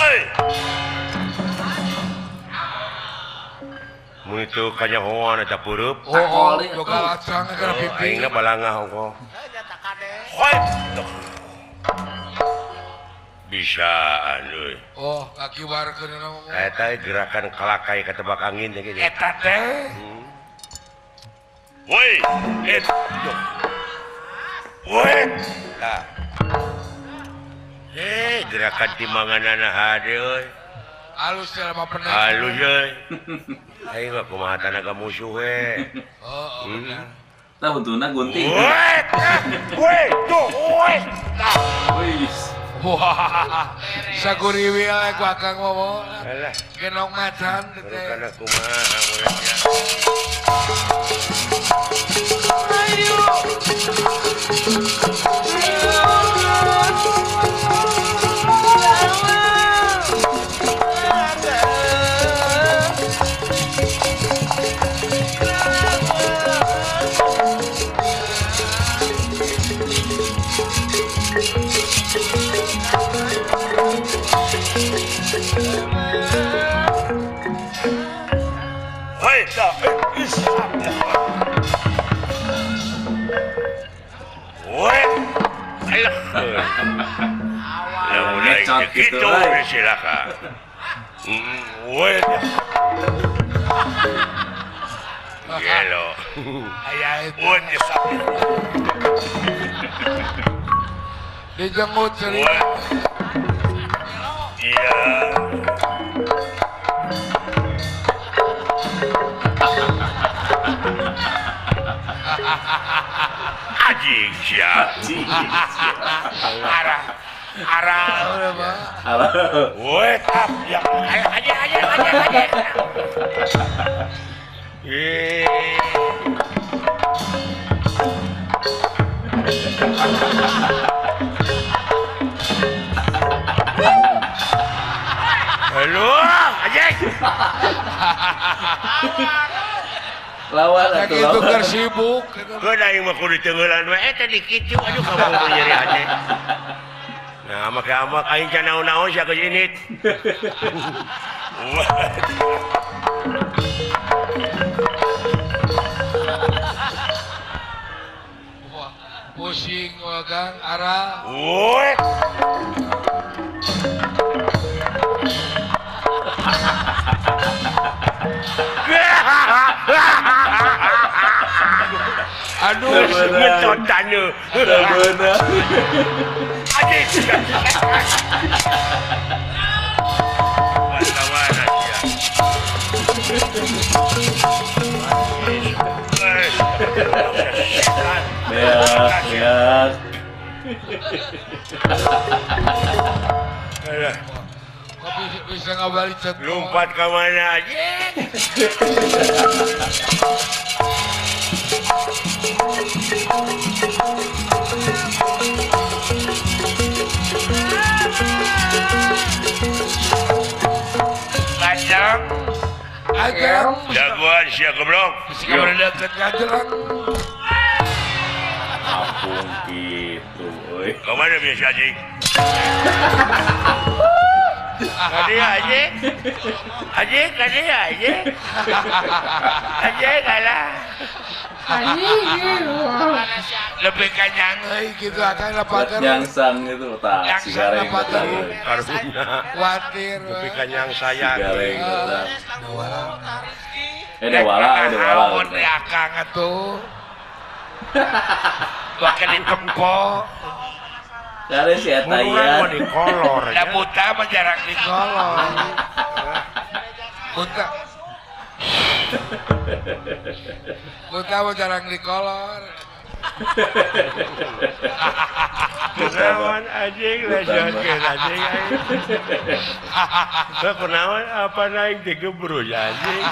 Hei. Mun itu kanyahoan eta peureub. Oh, boga lacang kana pipi. Aingna balangah ongkoh. Hoi. Bisaan euy. Oh, ngakibarkeun ngomong. Eta gerakan kalakai katebak angin teh kitu. Eta teh. Woi, et. Woi. Tah. Gerakan timanganana hade euy. Halus teh mah pernah. Halus euy. Aing mah kumaha tanaga musuh we. Oh, bener. Tah untuna gunting. Woi, tuh, woi. Tah. Wis. Wah, saguriwil ku akang momo. Alah, genong macan teh. Kana kumaha muridnya. Ayo. Hei, tah. Woi. Alah. Lamun gitu kitu silakan. Woi. Gelo. Aya itu. Woi, dijenggut cerita. Iya. Anjing sia. Arah. Arah udah mah. Arah. Woi, tap ya. Ayo aja aja aja aja. Halo, anjing. Lawan atuh. Itu keur sibuk. Keun aing mah kudu teungeulan we eta di kitu aduh kamu nyeri hate. Nah, make amak aing can naon-naon sia geus init. Wah, pusing wagang arah. Woi. Aduh, ngetot taneuh. Bener. Anjing. Mana-mana sia. Beak, beak. Alah. Kok bisa ngabali cet. Lompat ke mana aja. Kacang. Kacang. Jagoan sia goblok. Bisa kamu deket kacang. Ampun gitu euy. Ke mana biasa anjing? Kadi aja. Aja kadi aja. Aja kalah. Lebih kanyang euy gitu akan lepakan. Nyangsang gitu tah si gareng. Kuatir. Lebih kanyang saya. Si gareng tah. Dewala, dewala. Naon akang atuh. Bahkan ditempo. Kare si eta ieu. Di kolor. Da buta mah jarang di kolor. Buta. Buta mah jarang di kolor. Kunaon anjing lejeun anjing aing. Kunaon apa naik digebrus anjing.